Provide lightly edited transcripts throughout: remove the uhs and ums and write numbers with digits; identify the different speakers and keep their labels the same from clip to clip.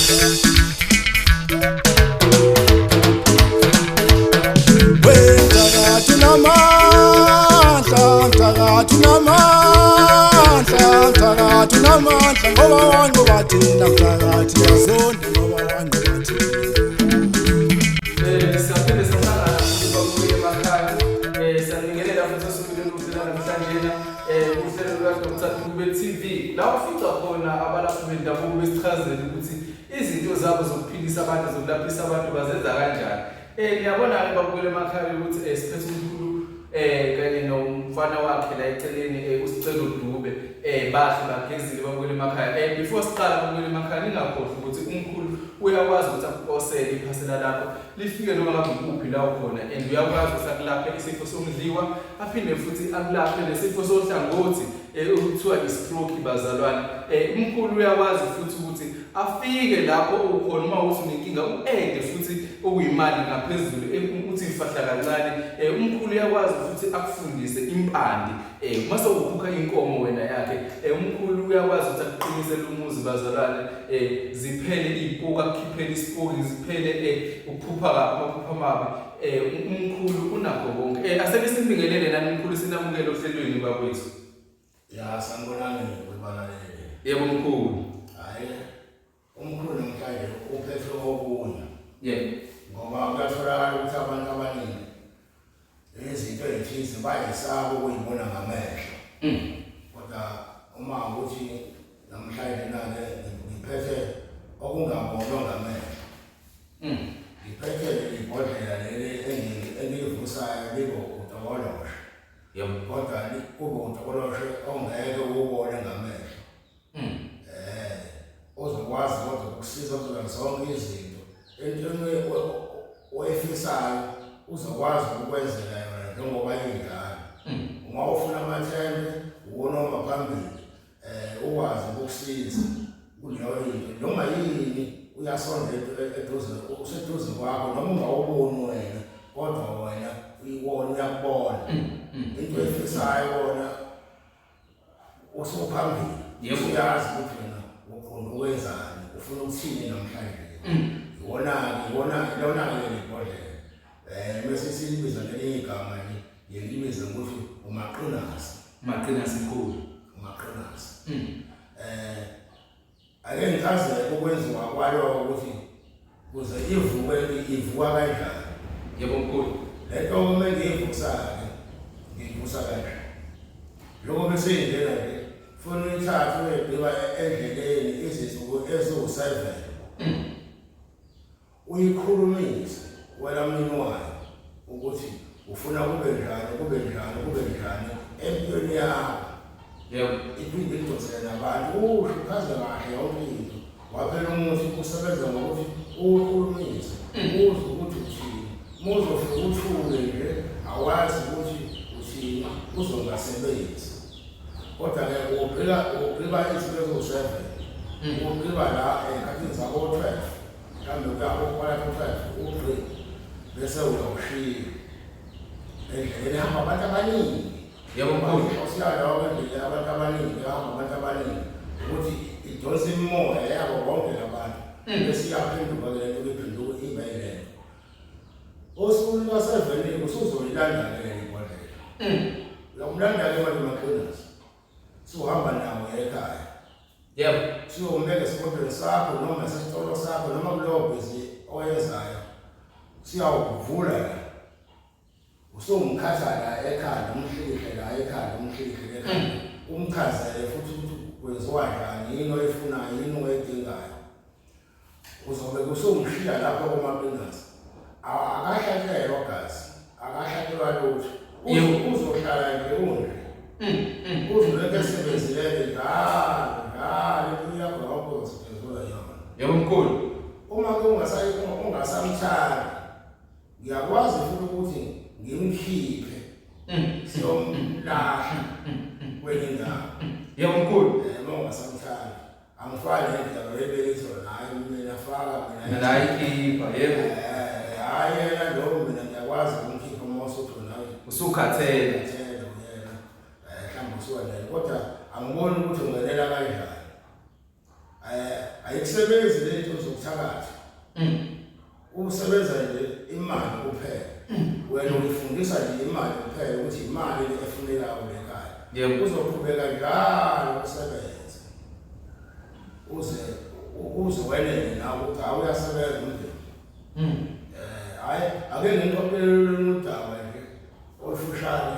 Speaker 1: Mthakathi unamandla, mthakathi unamandla, mthakathi unamandla, ngoba wanqoba thina, mthakathi yazonda, ngoba wanqoba thina.
Speaker 2: Siyaphinde sahlangana futhi babuye emakhaya. Siyanibingelela futhi osukwini oluhle namhlanje uhlelo luka Dr. Dube TV. La ufica khona abalaphi bendabuko besichazela ukuthi izinto zabo zokuphilisa abantu, zokulaphisa abantu bazenza kanjani. Ngiyabona-ke babukele emakhaya ukuthi siphethe umkhulu kanye nomfana wakhe la eceleni, uSicelo Dube. Bahle bagezile babukele emakhaya. Before siqala babukele emakhaya, ningakhohlwa ukuthi umkhulu uyakwazi ukuthi akuposele iphasela lakho lifike noma ngabe ukuphi la ukhona, and uyakwazi ukuthi akulaphe isifo somdliwa, aphinde futhi akulaphe nesifo sohlangothi okuthiwa i-stroke, bazalwane. Umkhulu uyakwazi futhi ukuthi afike lapho ukhona uma uthi unenkinga, u-ede futhi okuyimali ngaphezulu, uthi mfahla kancane. Umkhulu uyakwazi futhi akufundise impande, uma sewukhukha inkomo wena yakhe. Umkhulu uyakwazi ukuthi akuqinisele umuzi, bazalwane, ziphele iy'puka, akukhiphele isipuki ziphele, ukuphupha kabi, amaphupha amabi. Umkhulu unakho konke. Aseke simbingelele nani umkhulu, sinamukele ohlelweni bakwethu.
Speaker 3: Ya, sanibonani kubalaleli.
Speaker 2: Yebo mkhulu.
Speaker 3: Hayi, umkhulu namhlanje uphethe okunye.
Speaker 2: Yebo.
Speaker 3: Ngoba kuyatholakala ukuthi abantu abaningi izinto ezithize bayesaba ukuyibona ngamehlo. Kodwa uma ukuthi namhlanje nake ngiphethe okungabonwa ngamehlo. Ngiphethe leli bhodlela leli engilivusayo libo utokoloshe.
Speaker 2: Yebo.
Speaker 3: Kodwa kube utokoloshe ongeke uwubone ngamehlo. Ozokwazi kodwa ukukusiza kuzona zonke izinto. Entweni oyifisayo uzokwazi ukukwenzela yona njengoba injalo. Uma ufuna amathembe, uwona phambili, ukwazi ukukusiza kuleyo into. Noma yini uyasondela eduze, useduze kwakho, noma ungawuboni wena, kodwa wena uyibona, uyakubona. Into oyifisayo wona usuphambili.
Speaker 2: Yebo.
Speaker 3: Uyazi ukuthi wena uqonda ukwenzani, ufuna ukuthini namhlanje. Iwona-ke, iwona lona-ke leli bhodlela. Bese silibiza ngelinye igama nje, ngilibize ngokuthi umaqinasi.
Speaker 2: Maqinasi mkhulu.
Speaker 3: Umaqinasi. Ake ngichazele ukwenziwa kwayo ukuthi kuze ivuke, ivuka kanjani.
Speaker 2: Yebo mkhulu.
Speaker 3: Le nto uma ngiyivusa-ke, ngiyivusa kanje. Lokho bese indlela nje, funa uyithathe uyebheka endleleni izinsuku eziwu-7. Uyikhulumise wena mnini wayo ukuthi ufuna kube njani, kube njani, kube njani empilweni yakho.
Speaker 2: Yebo.
Speaker 3: Iphinde idonsele nabantu, usho uchaze kahle yonke into. Waphela umuthi usebenza ngokuthi uwukhulumise, uzwe ukuthi uthini. Uma uzofika uthule nje, awazi ukuthi uthini, uzongasebenzi. Kodwa-ke ugqiba izinto eziwu-7, ugqiba la ey'khathini zabo-12, mhlawumbe kuya ko-11:45, ugqibe bese uyawushiya endleleni ehamba abantu abaningi.
Speaker 2: Yebo mkhulu.
Speaker 3: Usiyalawo endleleni abantu abaningi, ehamba abantu abaningi, ukuthi idonsa imimoya yabo bonke labantu, bese iyaphenduka-ke lento, iphenduka ibe yilento. Osukwini lwa-7 usuzoyilanda-ke leli bhodlela. Uyakulanda-ke manje maqinasi, suhamba nawo ekhaya.
Speaker 2: Yebo.
Speaker 3: Siyombeka esikodlweni sakho noma esitolo sakho noma kulowo bhizi oyenzayo, siyawuvula la, usumkhatha la ekhanda, umhlikihle la ekhanda, umhlikihle ekhanda, umchazele futhi ukuthi kwenziwa njani, yini oyifunayo, yini oyidingayo. Uzobe usumshiya lapho komaqinasi, akahlatshelwa gazi, akahlatshelwa lutho. Uzohlala nje unje, uzolokhu esebenzileke njalo njalo, impilo yakho yonke uzosetshenziswa yona.
Speaker 2: Yebo mkhulu.
Speaker 3: Uma-ke ungasamthandi, ngiyakwazi futhi ukuthi ngimkhiphe, siyomlahla kwenye indawo.
Speaker 2: Yebo mkhulu.
Speaker 3: Uma ungasamthandi, angifani nendlela oyibekisa, hayi mina faka mina.
Speaker 2: Mina ayikhipha, yebo.
Speaker 3: Hhayi yena lo, mina ngiyakwazi ukumkhipha uma usuthi nawe
Speaker 2: usukhathele.
Speaker 3: Ukhathele uyena, mhlawumbe usuka naye, kodwa angiboni ukuthi ungenela kanjani. Ayikusebenzi le nto. efunekayo lekhaya.
Speaker 2: Yebo.
Speaker 3: Uzoqhubeka njalo usebenze uze wenele nawe ukuthi hawu, uyasebenza umndeni. Hhayi, ake ngixoxele udaba nje olufushane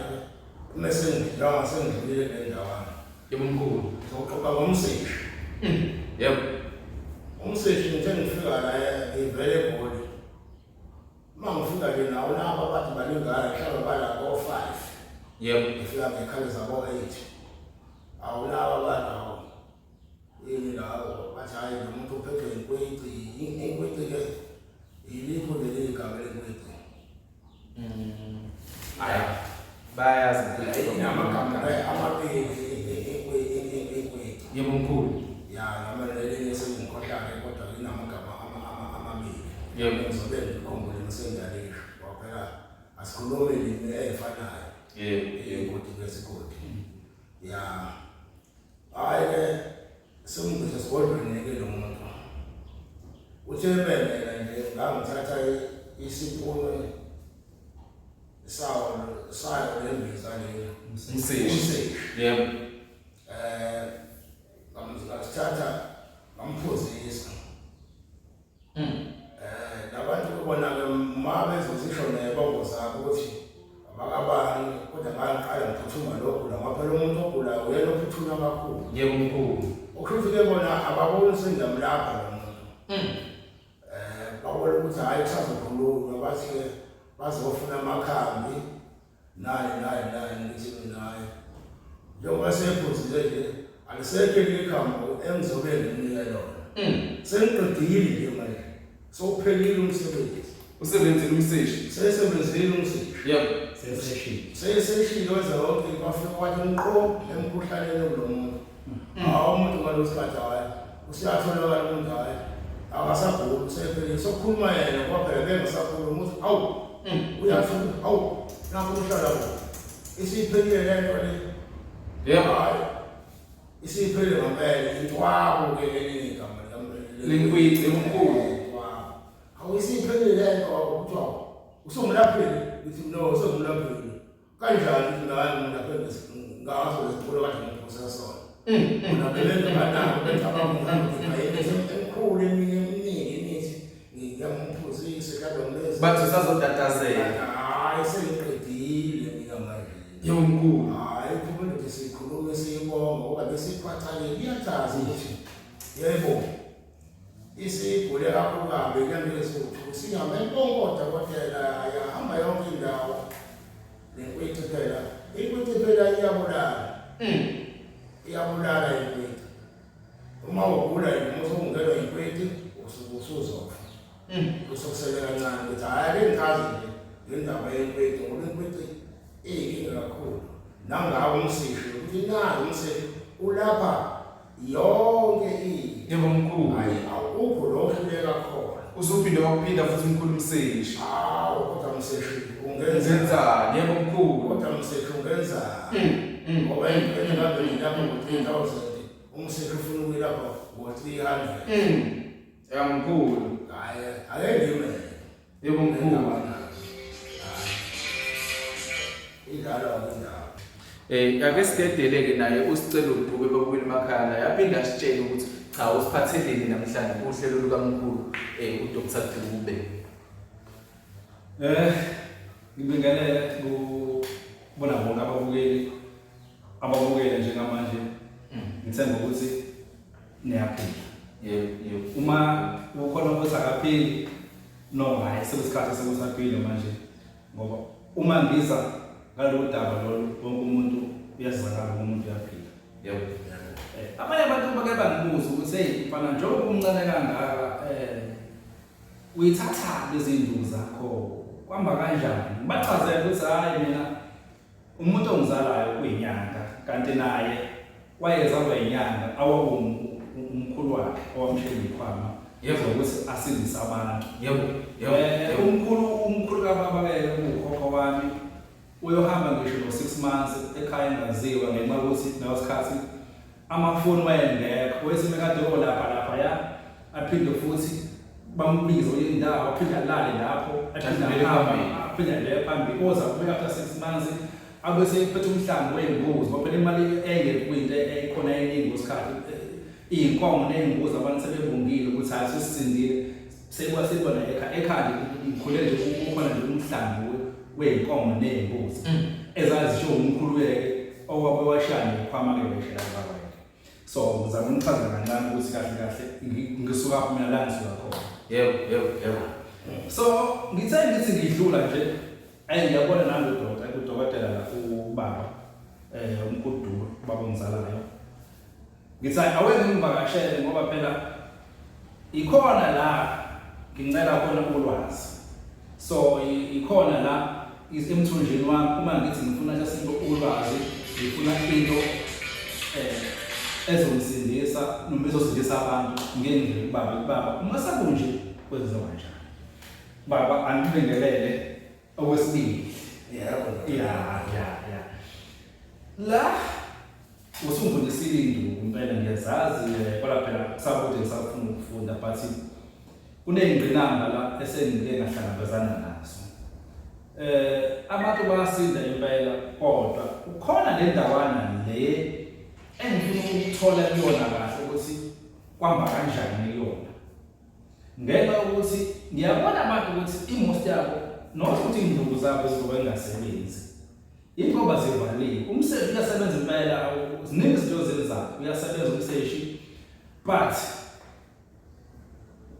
Speaker 3: uma sengidlula, sengidlulile kule ndawana.
Speaker 2: Yebo mkhulu.
Speaker 3: Ngizoxoxa ngomseshi.
Speaker 2: Yebo.
Speaker 3: Umseshi, ngithe ngifika la, ngivele eGoli. Uma ngifika nje nawo laba bathi balingana, mhlawumbe bala ko-5. Ngifika ngekhali zabo-8. Awu, laba banawo yini lawo, bathi hhayi, lo muntu uphethwe inkwici. Inkwici-ke yilipho leli gama lenkwici?
Speaker 2: Hayi. Bayazi mkhulu.
Speaker 3: Inamagama amabili inkwici.
Speaker 2: Yebo mkhulu.
Speaker 3: Ya, noma lelinye sengikhohlake, kodwa linamagama amabili. Ngizobe ngikhumbule ngisengiyalisho, ngoba phela asikhulumi limi ey'fanayo.
Speaker 2: Yebo.
Speaker 3: Iy'godi ngesigodi. Ya, hhayi-ke, sengibise esigodlweni-ke lo muntu. Uthe bengena nje, ngangithatha isipuni sawo sayo le mbiza leyo.
Speaker 2: Umseshi.
Speaker 3: Umseshi.
Speaker 2: Yebo.
Speaker 3: Ngasithatha, ngamphuzisa. Labantu kubona-ke ma bezozisho nebongo zabo ukuthi abakabani, kodwa ngangiqala ngiphuthuma lokhu la, ngoba phela umuntu ogulayo uyena ophuthuma kakhulu.
Speaker 2: Yebo mkhulu.
Speaker 3: Okusho ukuthi-ke bona ababoni sengiyamlapha lo muntu. Babona ukuthi hhayi, kusazokhulunywa, bathi-ke bazofuna amakhambi nani nani nani. Ngithi mina hhayi, njengoba sephuzile nje, alisekho elinye ikhambi engizobe ngimnike lona. Sengiqedile nje manje, sokuphelile umsebenzi.
Speaker 2: Usebenzile umseshi.
Speaker 3: Sesebenzile umseshi.
Speaker 2: Yebo.
Speaker 4: Seseshile.
Speaker 3: Seseshile, wenza yonke into, wafika wathi nqo emkhuhlaneni kulo muntu. Hawu, umuntu ngalo sikhathi, hhayi, usuyatholakala umuntu, hhayi, akasaguli, usephelile, sokukhuluma yena, ngoba phela bengasakhuluma ukuthi hawu, uyathuka, hawu, nakho uhlala khona, isiphelile le nto le. Hhayi, isiphelile ngempela. Intwabu-ke lelinye igama.
Speaker 2: Lenkwici, mkhulu.
Speaker 3: Intwabu. Hawu, isiphelile le nto, kuthiwa usungulaphile. Ngithi no, usungulaphile kanjani? Ngithi hayi, ngilaphe ngaso lesipholo kade ngiphuza sona. Bona bebengabanako, becabanga ngihambe ngikhipha imithi emikhulu, eminye eminingi imithi, ngiyamphuzise mhlawumbe ngimenze.
Speaker 2: Bathi usazotatazela.
Speaker 3: Hhayi, sengiqedile mina manje.
Speaker 2: Yebo mkhulu.
Speaker 3: Hhayi, phuma indoda, siyikhulume, siyibonga, ngoba besiphathane, iyachaza ukuthi yebo, isigule kakhulu kabi enyangeni eziwu-2, sihambe konke odokotela, yahamba yonke indawo le nkwici. Phela inkwici phela iyabulala. Iyabulala inkwici. Uma ugula nje, uma usungenwa inkwici, usuke usuzofa. Usokusele kancane ukuthi hhayi, ake ngichaze nje ngendaba yenkwici, ngoba inkwici iyinkinga kakhulu. Nangawo umseshi ukuthi nazi, umseshi ulapha yonke into.
Speaker 2: Yebo mkhulu.
Speaker 3: Hhayi, awukho lo ohluleka khona.
Speaker 2: Usuphinde wakuphinda futhi mkhulu umseshi.
Speaker 3: Hawu, kodwa mseshi ungenza.
Speaker 2: Ungenzani? Yebo mkhulu.
Speaker 3: Kodwa mseshi ungenzani? Ngoba into engabe ngilapha ngo-3000, umseshi ufuna ukuyilapha ngo-300.
Speaker 2: Ya mkhulu.
Speaker 3: Hhayi, ake ngimele.
Speaker 2: Yebo mkhulu.
Speaker 3: Idlalwa indaba.
Speaker 2: Ake sidedeleke naye usicela uDube babukeli emakhaya, naye aphinde asitshele ukuthi cha, usiphatheleni namhlanje uhlelo lukamkhulu uDr Dube.
Speaker 4: Ngibingelele kubona bonke ababukeli ababukele njengamanje. Ngithemba ukuthi niyaphila.
Speaker 2: Yebo.
Speaker 4: Uma ukhona ukuthi akaphili, no, hayi, sekusikhathi sokuthi aphile manje, ngoba uma ngiza ngalolu daba lolu, wonke umuntu uyazakala, wonke umuntu uyaphila.
Speaker 2: Yebo.
Speaker 4: Abanye abantu bake bangibuza ukuthi hey mfana, njengoba umncane kangaka, uyithatha lezi nduku zakho, kwamba kanjani? Ngibachazele ukuthi hayi, mina umuntu ongizalayo uyinyanga, kanti naye wayezalwa inyanga, umkhulu wakhe owamshela ikhwama ukuthi asindise abantu.
Speaker 2: Yebo. Yebo.
Speaker 4: Umkhulu kababa ke, ukhokho wami, uyohamba ngisho no 6 months ekhaya engaziwa, ngenxa yokuthi ngaleso sikhathi amafoni wayengekho. Wesime kade olapha lapha ya, aphinde futhi bambize kwenye indawo, aphinde alale lapho, aphinde
Speaker 2: Adlulele
Speaker 4: ahambe,
Speaker 2: phambili.
Speaker 4: Aphinde adlulele phambili, oza kubuya after 6 months. Abe seyiphethe umhlambi wey'mbuzi ngoba phela imali engekho kuyinto ekhona eningi kwesikhathi iy'nkomo ney'mbuzi abantu sebebongile ukuthi hhayi sesisindile sekuba sebona ekhaya ngikhule nje kukhona nje umhlambi wey'nkomo ney'mbuzi ezazisho umkhulu-ke owabe washaya nekhwama-ke ngeshela kwakhe. So ngizama ukuchaza kancane ukuthi kahle kahle ngisuka phi mina la ngisuka khona.
Speaker 2: Yebo, yebo, yebo.
Speaker 4: So ngithe ngithi ngidlula nje ayi ngiyabona nami udokotela udokotela la ubaba umkhulu ubaba ongizalayo. Ngithi aweke ngivakashele ngoba phela ikhona la ngincela khona ulwazi. So ikhona la emthonjeni wami uma ngithi ngifuna just into ulwazi ngifuna into ezongisindisa noma ezosindisa abantu ngendlela kubaba kubaba uma sekunje kwenziwa kanjani baba angibingelele okwesibili.
Speaker 3: Yebo.
Speaker 4: Ya ya ya la usungifundisile induku impela ngiyazazi kodwa phela kusakude ngisafuna ukufunda but kuney'ngqinamba la esengike ngahlangabezana nazo. Abantu bayasinda impela kodwa kukhona le ndawana le engifuna ukuthola kuyona kahle ukuthi kwamba kanjani kuyona. Ngenxa yokuthi ngiyabona abantu ukuthi imost yabo not ukuthi iy'nduku zabo zizobe zingasebenzi. Ingoba zivaliwe. Umseshi uyasebenza impela, ziningi izinto ozenzayo, uyasebenza umseshi but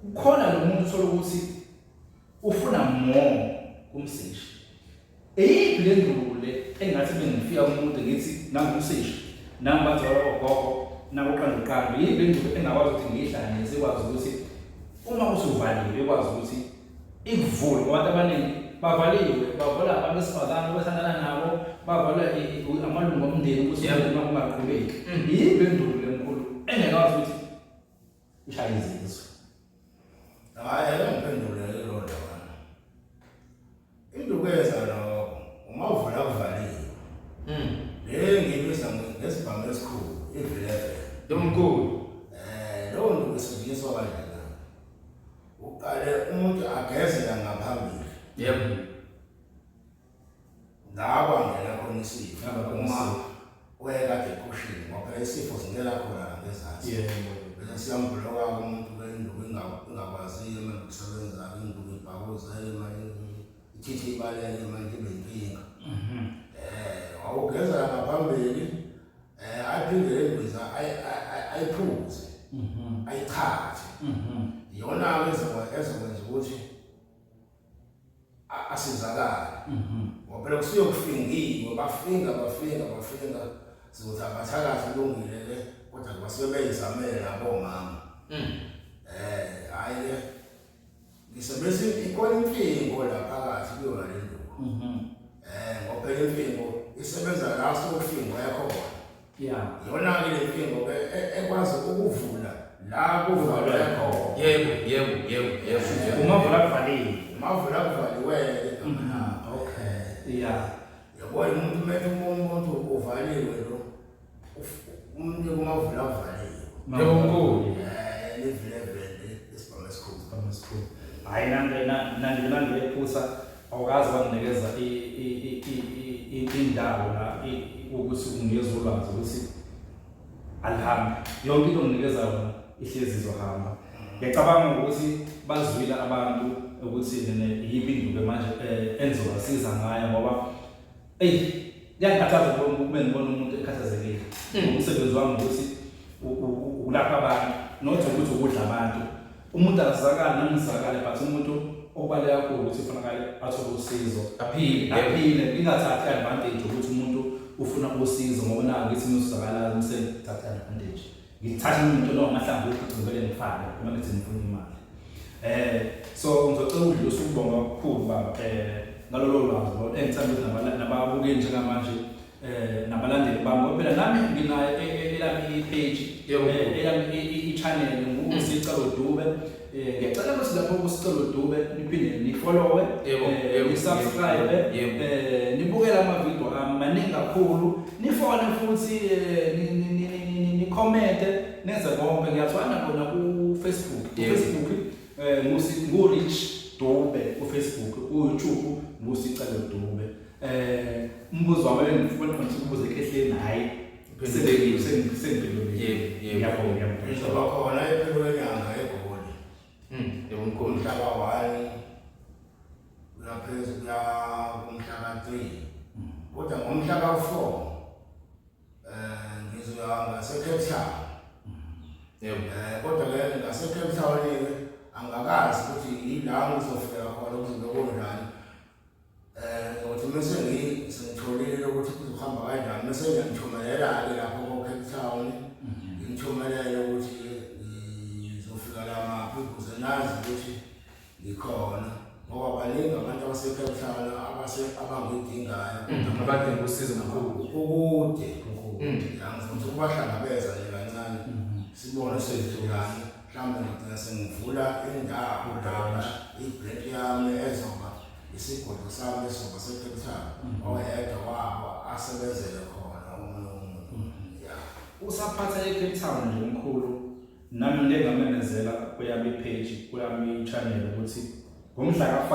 Speaker 4: kukhona lo muntu uthola ukuthi ufuna more kumseshi. Eyiphi le nduku le engathi bengifika kumuntu ngithi nangumseshi nami bazalwa ogogo nakuqanduqandu, yiphi le nduku engakwazi ukuthi ngiyihlanganise ikwazi ukuthi uma usuvaliwe ikwazi ukuthi ikuvule ngoba abantu abaningi bavaliwe, bavala abantu besifazane bethandana nabo, bavala amalungu omndeni ukuthi umndeni ungaqhubeki. Yiphi le nduku le mkhulu engekwazi ukuthi ishaye izizwe?
Speaker 3: Hhayi, ake ngiphendule leyo ndawana. Induku eyenza lokho umavula kuvaliwe. Le ngiyibiza ngesibhamu esikhulu, ivilevele.
Speaker 2: Yomkhulu.
Speaker 3: Leyo nduku isetshenziswa kanjena. Uqale umuntu agezela ngaphambili.
Speaker 2: Yebo.
Speaker 3: La kwangena khona isifo.
Speaker 4: Ngaba khona
Speaker 3: Uma
Speaker 4: isifo.
Speaker 3: wayekade eqoshiwe ngoba phela isifo singena khona la ngezansi.
Speaker 4: Yebo.
Speaker 3: Bese siyambloka umuntu ke induku ingakwaziyo manje ukusebenza, induku ibhakuze manje ichithe ibaleke manje ibe inkinga. Wawugeza ngaphambili ayiphinde le mbiza ayiphuze. Ayichathe. Iyona-ke ezokwenza ukuthi asizakale. Ngoba phela kusuke kufingiwe, bafinga bafinga bafinga sizothi abathakathi kulungile ke kodwa basuke beyizamele nabo omama. Hhayi ke ngisebenzisa ikhona imfingo la phakathi kuyona le nduku. Ngoba phela imfingo isebenza la sokufingwe khona. Iyona-ke le mfingo ke ekwazi ukuvula la kuvalwe khona.
Speaker 2: Yebo, yebo, yebo, yebo, yebo.
Speaker 4: Umavula kuvaliwe.
Speaker 3: Umavula kuvaliwe-ke igama lakho.
Speaker 4: Okay. Yeah.
Speaker 3: Yabo umuntu mele umuntu uvaliwe lo. Umuntu umavula kuvaliwe.
Speaker 2: Yebo mkhulu.
Speaker 3: Livilevele isibhamu esikhulu.
Speaker 4: Isibhamu esikhulu. Hayi nange phutha awukazi wanginikeza indawo la ukuthi unginikeza ulwazi ukuthi alihambi. Yonke into onginikeza yona ihlezi izohamba. Ngiyacabanga ukuthi bazwile abantu ukuthi yiphi induku manje engizobasiza ngayo ngoba eyi kuyangikhathaza ukube ngibona umuntu ekhathazekile. Umsebenzi wami ukuthi ukulapha abantu, not ukuthi ukudla abantu. Umuntu akazakali nami ngizakale but umuntu okubaluleke kakhulu ukuthi kufanele athole usizo.
Speaker 2: Aphile.
Speaker 4: Aphile, ngingathathi advantage ukuthi umuntu ufuna usizo ngoba naku ngithi ngizosizakala ngisengithatha advantage. Ngithatha umuntu lo amahlamvu ngivele ngifake uma ngithi ngifuna imali. So ngizocela ukudlulisa ukubonga okukhulu baba ngalolo lwazi lo engithanda ukuthi nababukeli njengamanje nabalandeli bami ngoba phela nami nginayo elami i-page, elami i-channel nguSicelo Dube. Ngiyacela ukuthi lapho kuSicelo Dube niphinde ni-followe, ni-subscribe, nibukele amavidiyo ami maningi kakhulu, nifone futhi ni-commente nenze konke. Ngiyathwana khona ku-Facebook, ku-Facebook ngu-Rich Dube ku-Facebook, ku-YouTube nguSicelo Dube. Umbuzo wami engifuna ukuthi ukubuze ekhehleni, hhayi,
Speaker 2: Uphendulekile.
Speaker 4: sengiphendulekile.
Speaker 2: Yebo, yebo.
Speaker 4: Ngiyabonga, ngiyabonga.
Speaker 3: Ngizoba khona ephelo lenyanga eGoli.
Speaker 2: Yebo mkhulu.
Speaker 3: Umhla ka-1 kuya phezu kuya kumhla ka-3, kodwa ngomhla ka-4 ngizoya ngase-Cape Town. Kodwa ke ngase-Cape Town-ke angakazi ukuthi yila ngizofika khona, kuzobe kunjani. Ngizothi mese sengitholile ukuthi kuzohamba kanjani, mese ngiyanithumelela-ke lapho ko-Cape Town, ngithumelele ukuthi ngizofika lamaphi ukuze nazi ukuthi ngikhona, ngoba baningi abantu abase-Cape Town abangidingayo.
Speaker 2: Abadinga usizo, mkhulu.
Speaker 3: Kukude. Ya, ngizothi ukubahlangabeza nje kancane, sibone sezidlulani. Mhlawumbe ngigcina sengivula indawo lapha, i-branch yami ezoba isigodlo sami, esoba se-Cape Town, oyedwa wabo asebenzele khona omunye umuntu, ya.
Speaker 4: Usaphatha e-Cape Town nje mkhulu, nami ngike ngamemezela kweyami page, kweyami channel, ukuthi ngomhla ka-5,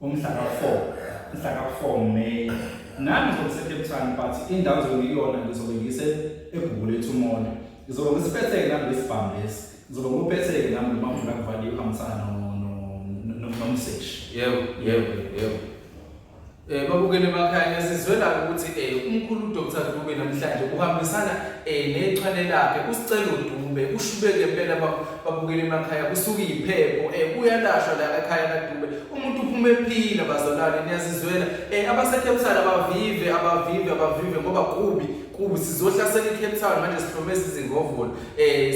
Speaker 4: umhla ka-4, umhla ka-4 May, nami ngizobe se-Cape Town, but indawo ngizobe ngiyona, ngizobe ngise eGugulethu Mall. Ngizobe ngisiphethe-ke nami lesibhamu lesi, ngizobe nguphethe-ke nami lo mavula kuvaliwe, uhambisana nomseshi.
Speaker 2: Yebo. Babukele emakhaya, ngiyazizwela ukuthi umkhulu Dr Dube namhlanje uhambisana nechwane lakhe uSicelo Dube. Ushubeke impela, babukele emakhaya, kusuka iphepho, uyalashwa la ekhaya kaDube. Umuntu uphuma ephila, bazalwane, niyazizwela. Abase Cape Town abavive, abavive, abavive, ngoba kubi kubi. Sizohlasela iCape Town manje, sihlome izingovolo.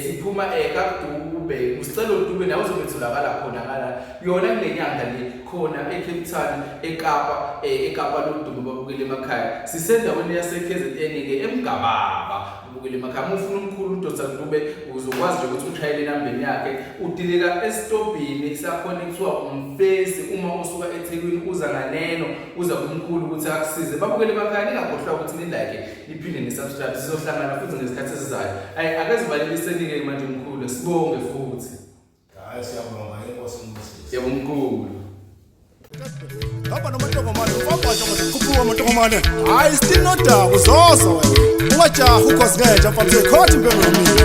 Speaker 2: Siphuma kaDube, uSicelo Dube nawe uzobe etholakala khona ngala yona kule nyanga le, khona eCape Town, eKapa, eKapa lodumo. Babukele emakhaya, sisendaweni yase KZN ke, eMgababa. Babukele emakhaya, uma ufuna umkhulu uDr Dube, uzokwazi nje ukuthi ushayele enambeni yakhe. Udilika esitobhini sakhona ekuthiwa umfesi uma usuka eThekwini uza nganeno, uza kumkhulu ukuthi akusize. Babukele emakhaya, ningakhohlwa ukuthi ni-like, niphinde ni-subscribe. Sizohlangana futhi ngesikhathi esizayo. Ayi, ake zivaleliseni-ke manje mkhulu, sibonge futhi.
Speaker 3: Hayi, siyabonga, inkosi imbusise.
Speaker 2: Yebo mkhulu.
Speaker 1: Hamba nomantokomane, ufabhaja khuphuka amantokomane. Hayi, still nodaba, uzoza wena. Ungajahi ukhosi ngenja mfana, uzoyikhotha impela yomile.